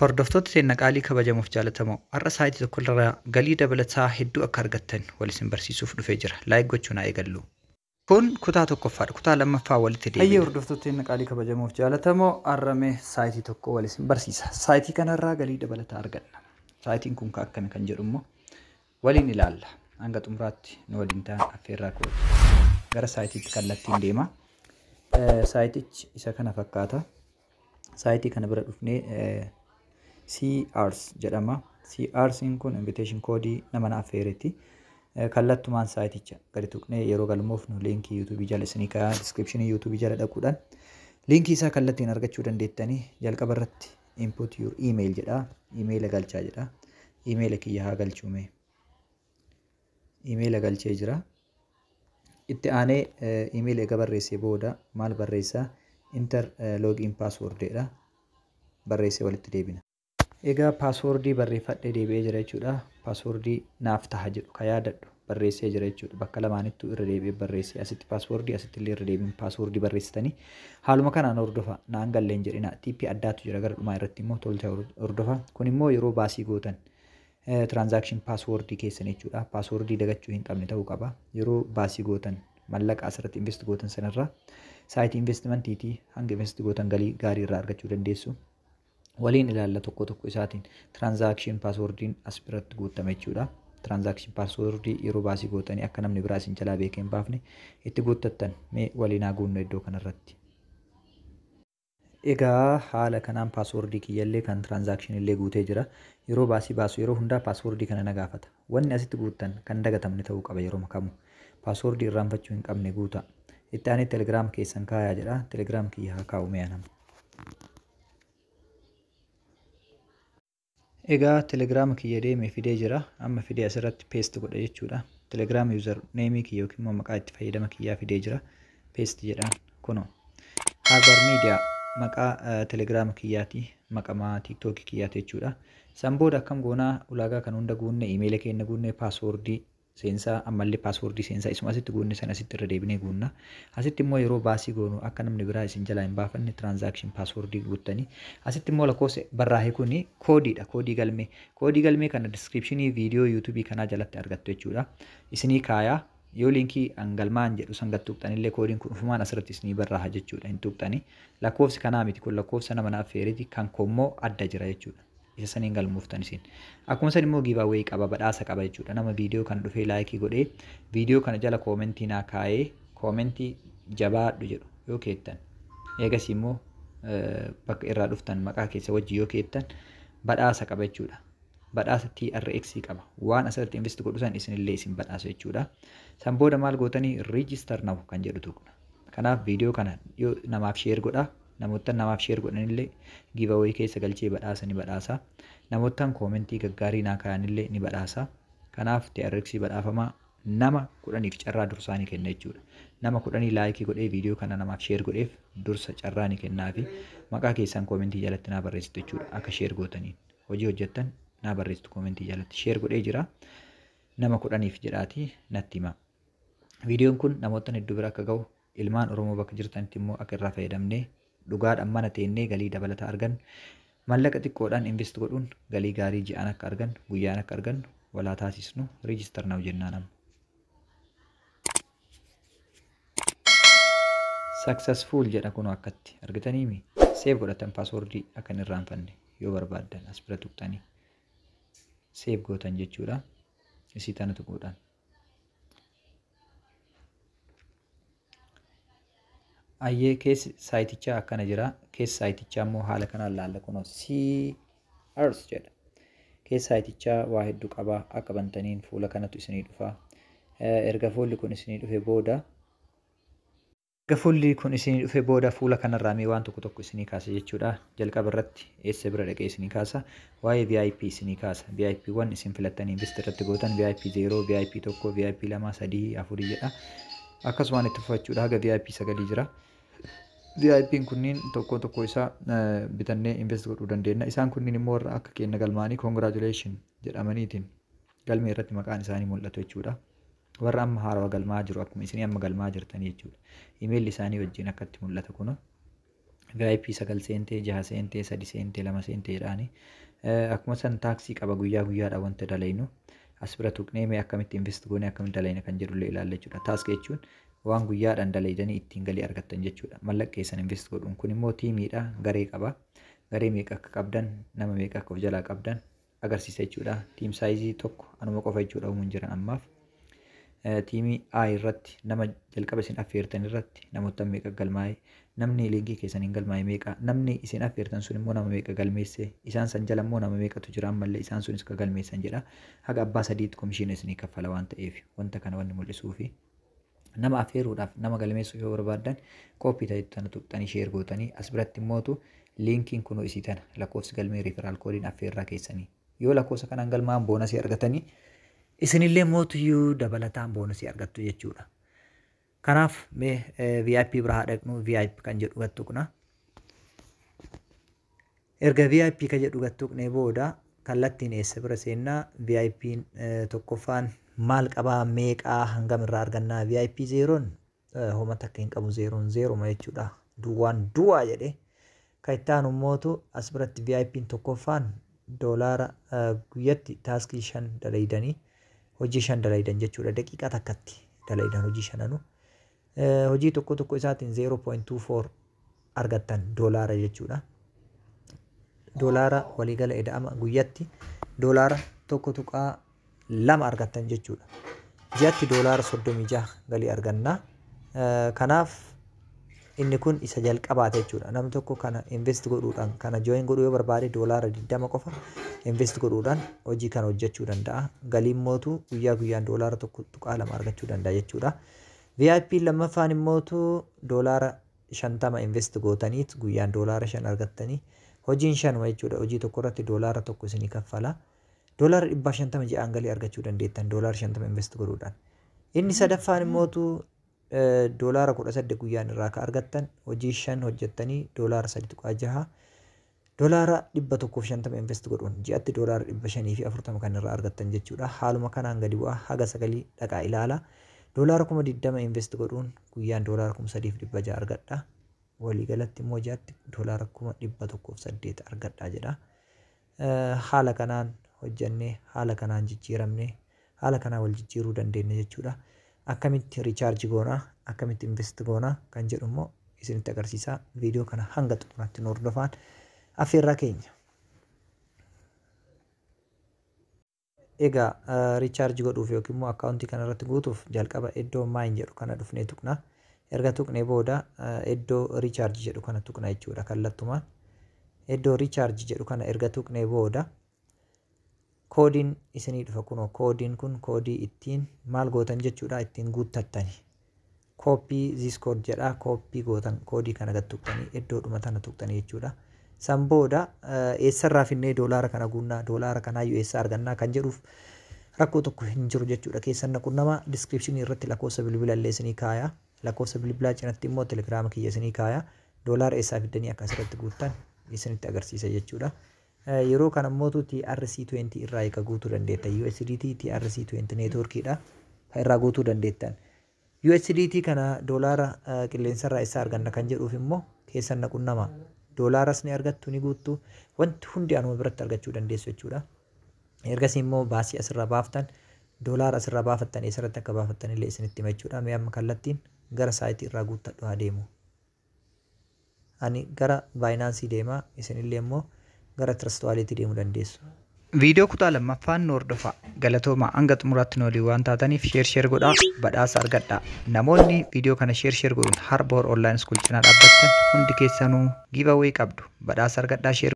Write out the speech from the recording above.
Hordoftoota teenya qaalii kabajamuuf jaalatamoo, har'a saayitii tokko irraa galii dabalataa hedduu akka argattan wal isin barsiisuuf dhufee jira. Like gochuun haa eegallu. Kun kutaa tokkoffaadha. Kutaa lammaffaa walitti deebina. Hayyee, hordoftoota teenya qaalii kabajamuuf jaalatamoo, har'a mee saayitii tokko wal isin barsiisa. Saayitii kanarraa galii dabalataa arganna. Saayitiin kun akkami kan jedhu immoo waliin ilaalla. Hanga xumuraatti nu waliin ta'an affeerraa kooti. Gara saayitiitti kallattiin deema. Saayitichi isa kana fakkaata. Saayitii kana bira dhufnee CRs jedhama. CRs kun invitation koodii nama na affeeretti. Kallattumaan saayiticha gadi tuqnee yeroo galmoofnu liinkii yuutuubii jala isinii kaa'aa, diskiripshinii yuutuubii jala dhaquudhaan liinkii isaa kallattiin argachuu dandeettanii. Jalqaba irratti "Input your email" jedha. Imeela galchaa jedha. Imeela kiyya haa galchuume. Imeela galchee jira. Itti aanee imeela eega barreessee booda maal barreessaa? "Enter login password" jedha. Barreessee walitti deebina. Egaa paaswordii barreeffadhee deebi'ee jira jechuudha. Paaswordii naaf taha jedhu ka yaadadhu barreessee jira jechuudha. Bakka lamaanittuu irra deebi'ee barreessee, asitti paaswordii, asitti illee irra deebiin paaswordii barreessitanii haaluma kanaan hordofa. Naan galleen jedhina. Tiippii addaatu jira gara dhumaa irratti immoo, tolcha hordofa. Kun immoo yeroo baasii gootan transaction paaswordii keessan jechuudha. Paaswordii dagachuu hin qabne ta'uu qaba. Yeroo baasii gootan mallaqa asirratti invest gootan sanarraa, saayitii investmentiitii hanga invest gootan galii gaarii irraa argachuu dandeessu. Waliin ilaalla tokko tokko isaatiin. Transaction paaswordiin as biratti guutame jechuudha. Transaction paaswordii yeroo baasii gootanii akka namni biraa isin jalaa beekee hin baafne itti guuttattan. Mee waliin haa guunnu iddoo kanarratti. Egaa haala kanaan paaswordii kiyyallee kan transaction illee guutee jira. Yeroo baasii baasu yeroo hundaa paaswordii kana na gaafata. Wanni asitti guuttan kan dagatamne ta'uu qaba yeroo kamuu. Paaswordii irraanfachuu hin qabne guuta. Itti aanee telegiraama keessan kaayaa jedha. Telegiraama kiyya haa kaa'u mee nama. Egaa telegiraama kiyya deemee fidee jira. Amma fidee asirratti paste godha jechuudha. Telegiraama user neemii kiyya yookiin immoo maqaa itti fayyadama kiyyaa fidee jira. Paste jedhaan kunoo. Harbar Miidiyaa maqaa telegiraama kiyyaati. Maqamaa tiiktookii kiyyaati jechuudha. San booda akkam goonaa? Ulaagaa kan hunda guunne, imeela keenya guunne, paaswoordii seensaa, ammallee paaswoordii seensaa isuma asitti guunne sana asitti irra deebinee guunna. Asitti immoo yeroo baasii goonu akka namni biraa isin jalaa hin baafanne transaction paaswoordii guuttanii, asitti immoo lakkoofsa barraa'e kuni koodiidha. Koodii galmee. Koodii galmee kana diskiripshinii viidiyoo yuutuubii kanaa jalatti argattu jechuudha. Isinii kaayaa, yoo liinkii an galmaan jedhu san gad tuqxanillee koodiin kun ufumaan asirratti isinii barraa'a jechuudha. Hin tuqxanii. Lakkoofsi kanaa miti, kun lakkoofsa nama na affeereeti, kan koommoo adda jira jechuudha. Isa saniin galmooftan isin. Akkuma san immoo giveaway qaba, badhaasa qaba jechuudha. Nama viidiyoo kana dhufee laayikii godhee viidiyoo kana jala koomentii naa kaayee, koomentii "jabaadhu" jedhu yoo keettan, eegas immoo bakka irraa dhuftan maqaa keessa wajji yoo keettan badhaasa qaba jechuudha. Badhaasa TRX qaba. Waan asirratti invest godhu san isinillee isin badhaasa jechuudha. San booda maal gootanii? "Register now" kan jedhu tuqna. Kanaaf viidiyoo kana yoo namaaf share godhaa, namoota namaaf share godhanillee giveaway keessa galchee badhaasa ni badhaasa. Namoottan koomentii gaggaarii naa kaayanillee ni badhaasa. Kanaaf TRX badhaafamaa nama 10f carraa dursaa ni kenna jechuudha. Nama 10 laayikii godhee viidiyoo kana namaaf share godheef dursa carraa ni kennaafi. Maqaa keessan koomentii jalatti naa barreessitu jechuudha. Akka share gootaniin hojii hojjettan naa barreessitu koomentii jalatti. Share godhee jira. Nama 10f jedhaatii natti hima. Viidiyoon kun namoota hedduu bira akka ga'u, ilmaan Oromoo bakka jirtanitti immoo akka irraa fayyadamnee dhugaadhaan mana teennee galii dabalataa argannu, mallaqa xiqqoodhaan invest godhuun galii gaarii ji'aan akka argannu, guyyaan akka argannu walaa taasisnu. "Register now" jennaan amma. "Successful" jedha kunoo, akkatti argitaniimi. Save godhatan paaswordii akka hin irraanfanne yoo barbaaddan as bira tuqxanii save gootan jechuudha. Isii tana tuquudhaan. Ayyee, keessi saayitichaa akkana jira. Keessi saayitichaa immoo haala kanaan laalla, kunoo CRs jedha. Keessi saayitichaa waa hedduu qaba. Akka bantaniin fuula kanatu isinii dhufa. Erga fuulli kun isinii dhufe booda fuula kanarraa mee waan tokko tokko isinii kaasa jechuudha. Jalqaba irratti eessa bira dhaqee isinii kaasa? Waa'ee VIP isinii kaasa. VIP 1 isin filattanii invest irratti gootan, VIP 0, VIP 1, VIP 2, 3, 4 jedha. Akkasumaan itti fufachuudha, haga VIP 9 jira. VIP'n kunniin tokko tokko isaa bitannee invest godhuu dandeenya. Isaan kunniin immoo warra akka keenya galmaanii "congratulation" jedhamaniitiin galmee irratti maqaan isaanii mul'atu jechuudha. Warra amma haarawaa galmaa jiru, akkuma isinii amma galmaa jirtanii jechuudha. Imeelli isaanii wajjin akkatti mul'ata kunoo. VIP 9 seentee, 6 seentee, 3 seentee, 2 seentee jedhaani. Akkuma san task qaba guyyaa guyyaadhaan wanta dalaynu. As bira tuqnee mee akkamitti invest goonee akkamitti dalayna kan jedhullee ilaalla jechuudha. Task jechuun waan guyyaadhaan dalaydanii ittiin galii argattan jechuudha. Mallaqa keessan invest godhuun kun immoo teamiidha, garee qaba. Garee meeqa akka qabdan, nama meeqa akka of jalaa qabdan agarsiisa jechuudha. Team size tokko anuma qofa jechuudha uumuun jiran ammaaf. Team A irratti nama jalqaba isin affeertan irratti namoota meeqa galmaa'e, namni linkii keessan hin galmaa'e meeqa, namni isin affeertan sun immoo nama meeqa galmeesse, isaan san jala immoo nama meeqatu jira ammallee isaan sunis ka galmeessan jedha. Haga abbaa sadiitti commissiona isinii kaffala waan ta'eef wanta kana wanni mul'isuufi. Nama affeeruudhaaf, nama galmeessuu yoo barbaaddan, copy ta'e tana tuqxanii share gootanii, as biratti immootu linkiin kunoo isii tana, lakkoofsi galmee referral codeiin affeerraa keessanii. Yoo lakkoofsa kanaan galmaa'an bonusii argatanii, isinillee mootuyyuu dabalataan bonusii argattu jechuudha. Kanaaf mee VIP bira haa dhaqnu. VIP kan jedhu gad tuqna. Erga VIP kan jedhu gad tuqnee booda kallattiin eessa bira seennaa? VIP'n tokkoffaan maal qabaa, meeqaa, hangam irraa argannaa? VIP zeroon homa takka hin qabu, zeroon zeroma jechuudha. Duwwaan duwwaa jedhee. Kan itti aanu immootu as biratti VIP'n tokkoffaan doolaara guyyatti taskii 5 dalaydanii, hojii 5 dalaydan jechuudha. Daqiiqaa takkatti dalaydan hojii shananu. Hojii tokko tokko isaatiin 0.24 argattan doolaara jechuudha. Doolaara waliigala eda'ama guyyatti doolaara 1.2 argattan jechuudha. Ji'atti doolaara 36 galii arganna. Kanaaf inni kun isa jalqabaate jechuudha. Namni tokko kana invest godhuudhaan, kana join godhuu yoo barbaade, doolaara 20 qofa invest godhuudhaan hojii kana hojjechuu danda'a. Galiin mootu guyyaa guyyaan doolaara 1.2 argachuu danda'a jechuudha. VIP lammaffaan immootu doolaara 50 invest gootaniit guyyaan doolaara 5 argattanii, hojiin shanuma jechuudha. Hojii tokko irratti doolaara 1 isinii kaffala. Doolaara 150 ji'aan galii argachuu dandeettan doolaara 50 invest godhuudhaan. Inni sadaffaan immootu doolaara 18 guyyaan irraa ka argattan, hojii shan hojjettanii doolaara 3.6, doolaara 150 invest godhuun ji'atti doolaara 540 kan irraa argattan jechuudha. Haaluma kanaan gadi bu'aa haga sagalii dhaqaa ilaala. Doolaara 20,000 invest godhuun guyyaan doolaara 3,600 argadha. Waliigalatti immoo ji'atti doolaara 108,000 argadha jedha. Haala kanaan hojjannee, haala kanaan jijjiiramnee, haala kanaan wal jijjiiruu dandeenya jechuudha. Akkamitti recharge goonaa, akkamitti invest goonaa kan jedhu immoo isinitti agarsiisa. Viidiyoo kana hanga xumuraatti nu hordofaan affeerraa keenya. Egaa recharge godhuuf yookiin immoo akkaawuntii kana irratti guutuuf jalqaba iddoo mine jedhu kana dhufnee tuqna. Erga tuqnee booda iddoo recharge jedhu kana tuqna jechuudha kallattumaan. Iddoo recharge jedhu kana erga tuqnee booda koodiin isinii dhufa. Kunoo koodiin kun koodii ittiin maal gootan jechuudha, ittiin guuttattani. "Copy this code" jedha, copy gootan, koodii kana gad tuqxanii iddoodhuma tana tuqxanii jechuudha. San booda eessarraa finnee doolaara kana guunnaa, doolaara kanaayyuu eessaa argannaa kan jedhuuf rakkoo tokko hin jiru jechuudha. Keessan naqunnama, descriptionii irratti lakkoofsa bilbila illee isinii kaaya. Lakkoofsa bilbilaa cinatti immoo telegiraama kiyya isinii kaaya. Doolaara eessaa fiddanii akka asirratti guuttan isinitti agarsiisa jechuudha. Yeroo kana immoo TRC20 irraa eega guutuu dandeettan. USDT TRC20 networkiidha. Kan irraa guutuu dandeettan. USDT kana doolaara qilleensarraa eessaa arganna kan jedhuuf immoo keessan naqunnama. Doolaaras ni argattu, ni guuttu, wanti hundi anuma biratti argachuu dandeessu jechuudha. Ergasii immoo baasii asirraa baaftan, doolaara asirraa baafattan eessarratti akka baafattan illee isinitti hima jechuudha. Mee amma kallattiin gara siteii irraa guuttadhu haa deemu. Ani gara Binance deema, isinillee immoo gara Trust Wallet deemuu dandeessu. Viidiyoo kutaa lammaffaan nu hordofaa. Galatooma, hanga xumuraatti nu waliin waan taataniif share share godhaa, badhaasa argadhaa. Namoonni viidiyoo kana share share godhuun Harbour Online School cinaa dhaabbattan hundi keessanuu giveaway qabdu. Badhaasa argadhaa, share.